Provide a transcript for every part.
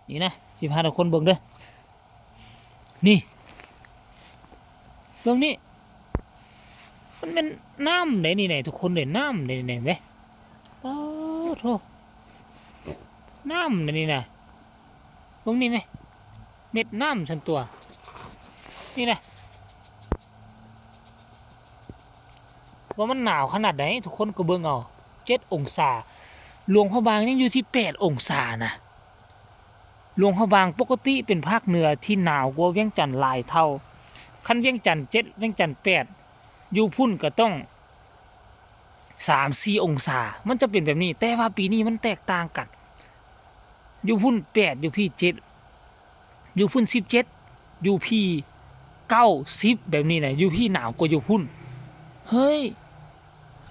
ນີ້ນະ ຊິພາທຸກຄົນເບິ່ງເດີ ນີ້ ເບິ່ງນີ້ ມັນແມ່ນນ້ຳໃດນີ້ນະ ທຸກຄົນເດ້ ນ້ຳໃດນີ້ນະ ເຫັນເດ້ ປາໂທ້ ນ້ຳໃດນີ້ນະ ເບິ່ງນີ້ແມະ ເມັດນ້ຳຊັ້ນຕົວະ ນີ້ນະ ວ່າມັນໜາວຂະໜາດໃດ ທຸກຄົນກໍເບິ່ງເອົາ ເຈັດອົງສາ ຫຼວງພະບາງຍັງຢູ່ທີ່ແປດອົງສານະ ຫຼວງພະບາງປົກກະຕິເປັນພາກເໜືອທີ່ໜາວກວ່າວຽງຈັນຫຼາຍເທົ່າ ຄັນວຽງຈັນເຈັດ ວຽງຈັນແປດ ຢູ່ພຸ້ນກໍຕ້ອງສາມສີ່ອົງສາ ມັນຈະເປັນແບບນີ້ ແຕ່ວ່າປີນີ້ມັນແຕກຕ່າງກັນ ຢູ່ພຸ້ນແປດ ຢູ່ພີ້ເຈັດ ຢູ່ພຸ້ນສິບເຈັດ ຢູ່ພີ້ເກົ້າ ສິບ ແບບນີ້ນະ ຢູ່ພີ້ໜາວກວ່າຢູ່ພຸ້ນ ເຮີ້ຍ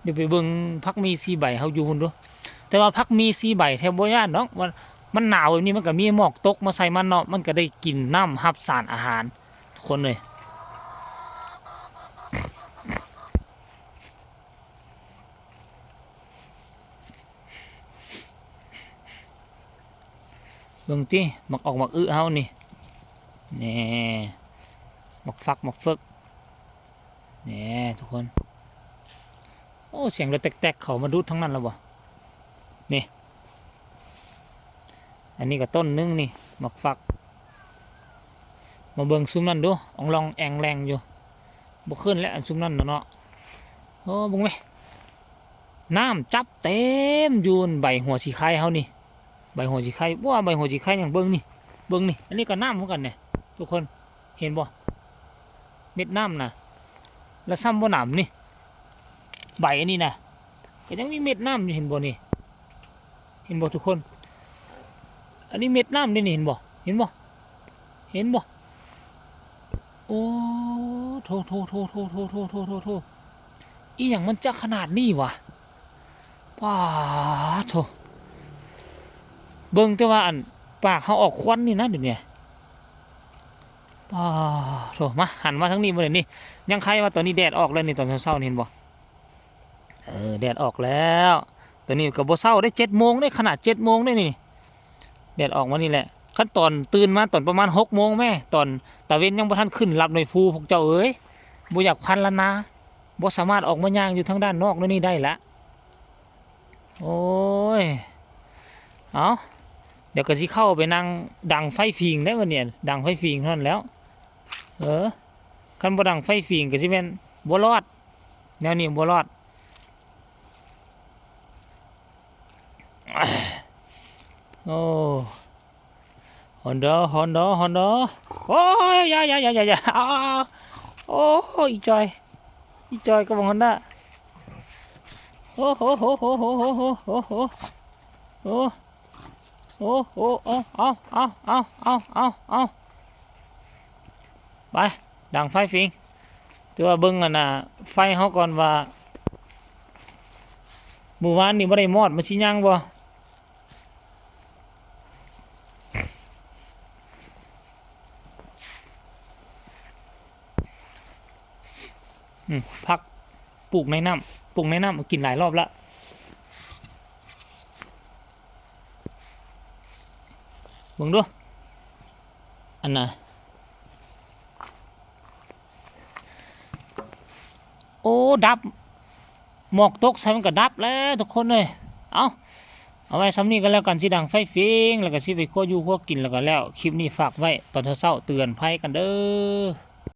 ດຽວໄປເບິ່ງຜັກໝີ່ສີ່ໃບເຮົາຢູ່ພຸ້ນດູ ແຕ່ວ່າຜັກໝີ່ສີ່ໃບແທບບໍ່ຢ້ານດອກ ມັນ ມັນໜາວແບບນີ້ ມັນກໍມີໝອກຕົກມາໃສ່ມັນເນາະ ມັນກໍໄດ້ກິນນ້ຳ ຮັບສານອາຫານ ທຸກຄົນເອີຍ. ເບິ່ງຕິ ໝາກອອກໝາກອຶເຮົານີ້ ແນ່ ໝາກຝັກໝາກເຝິກ ແນ່ ທຸກຄົນ ໂອ້ ສຽງລົດແຕັກໆ ເຂົ້າມາດູດທາງນັ້ນແລ້ວບໍ່ ນີ້ ອັນນີ້ກໍຕົ້ນໜຶ່ງນີ້ ໝາກຝັກ ມາເບິ່ງຊຸມນັ້ນດູ ອອງລອງແອງແລງຢູ່ ບໍ່ຂຶ້ນແລ້ວ ອັນຊຸມນັ້ນນະເນາະ ໂອ້ ເບິ່ງແມະ ນ້ຳຈັບເຕັມຢູ່ໃບຫົວສີໄຄເຮົານີ້ ໃບຫົວສີໄຄ ບໍ່ວ່າໃບຫົວສີໄຄຫຍັງ ເບິ່ງນີ້ ເບິ່ງນີ້ ອັນນີ້ກໍນ້ຳຄືກັນນີ້ ທຸກຄົນ ເຫັນບໍ່ ເມັດນ້ຳນະ ແລ້ວຊ້ຳບໍ່ໜາມນີ້ ໃບອັນນີ້ນະ ກໍຍັງມີເມັດນ້ຳຢູ່ ເຫັນບໍ່ນີ້ ເຫັນບໍ່ທຸກຄົນ ອັນນີ້ເມັດນ້ຳເດ້ນີ້ ເຫັນບໍ່ ເຫັນບໍ່ ເຫັນບໍ່ ໂອ້ ໂທ້ໆໆໆ ອີ່ຫຍັງມັນຈັກຂະໜາດນີ້ຫວາ ປາໂທ້ ເບິ່ງແຕ່ວ່າອັນປາກເຮົາອອກຄວັນນີ້ນະ ດຽວນີ້ ປາໂທ້ ມາ ຫັນມາທາງນີ້ເບິ່ງນີ້ ຍັງໄຄວ່າຕອນນີ້ແດດອອກແລ້ວນີ້ ຕອນເຊົ້າໆນີ້ ເຫັນບໍ່ ເອີ ແດດອອກແລ້ວ ຕອນນີ້ກໍບໍ່ເຊົ້າເດ້ ເຈັດໂມງເດ້ ຂະໜາດເຈັດໂມງເດ້ນີ້ ແດດອອກມານີ້ແຫຼະ ຄັນຕອນຕື່ນມາຕອນປະມານຫົກໂມງແມ້ ຕອນຕາເວັນຍັງບໍ່ທັນຂຶ້ນ ລັບໜ່ວຍພູ ພວກເຈົ້າເອີຍ ບໍ່ຢາກພັນລະນາ ບໍ່ສາມາດອອກມາຍ່າງຢູ່ທາງດ້ານນອກແນວນີ້ໄດ້ລະ ໂອ້ຍ ເອົ້າ ດຽວກໍຊິເຂົ້າໄປນັ່ງດັງໄຟຝີງໄດ້ບັດນີ້ ດັງໄຟຝີງເທົ່ານັ້ນແລ້ວ ເອີ ຄັນບໍ່ດັງໄຟຝີງກໍຊິແມ່ນບໍ່ລອດ ແນວນີ້ບໍ່ລອດ ໂອ້ ຮອນເດີ ຮອນເດີ ຮອນເດີ ໂອ້ຍ ຢ່າ ຢ່າ ຢ່າ ຢ່າ ຢ່າ ອ້າ ໂອ້ຍ ອີ່ຈອຍ ອີ່ຈອຍກັບຮອນເດີ ໂອ້ໂຫ ໂອ້ ໂອ້ ເອົາ ເອົາ ເອົາ ໄປ ດັງໄຟຝິງ ແຕ່ວ່າເບິ່ງອັນນ່າ ໄຟເຮົາກ່ອນວ່າ ມື້ວານນີ້ບໍ່ໄດ້ມອດ ມັນຊິຍັງບໍ່? ອືມ ຜັກ ປູກໃນນ້ຳ ປູກໃນນ້ຳ ກິນຫຼາຍລອບລະ ເບິ່ງດູ ອັນນ່າ ໂອ້ ດັບ ໝອກຕົກໃສ່ມັນກໍດັບແລ້ວທຸກຄົນເອີຍ ເອົ້າ ເອົາໄວ້ຊ່ຳນີ້ກໍແລ້ວກັນ ຊິດັງໄຟຝິງ ແລ້ວກໍຊິໄປຄົວຢູ່ຄົວກິນ ແລ້ວກໍແລ້ວ ຄລິບນີ້ຝາກໄວ້ຕອນເຊົ້າໆ ເຕືອນໄພກັນເດີ.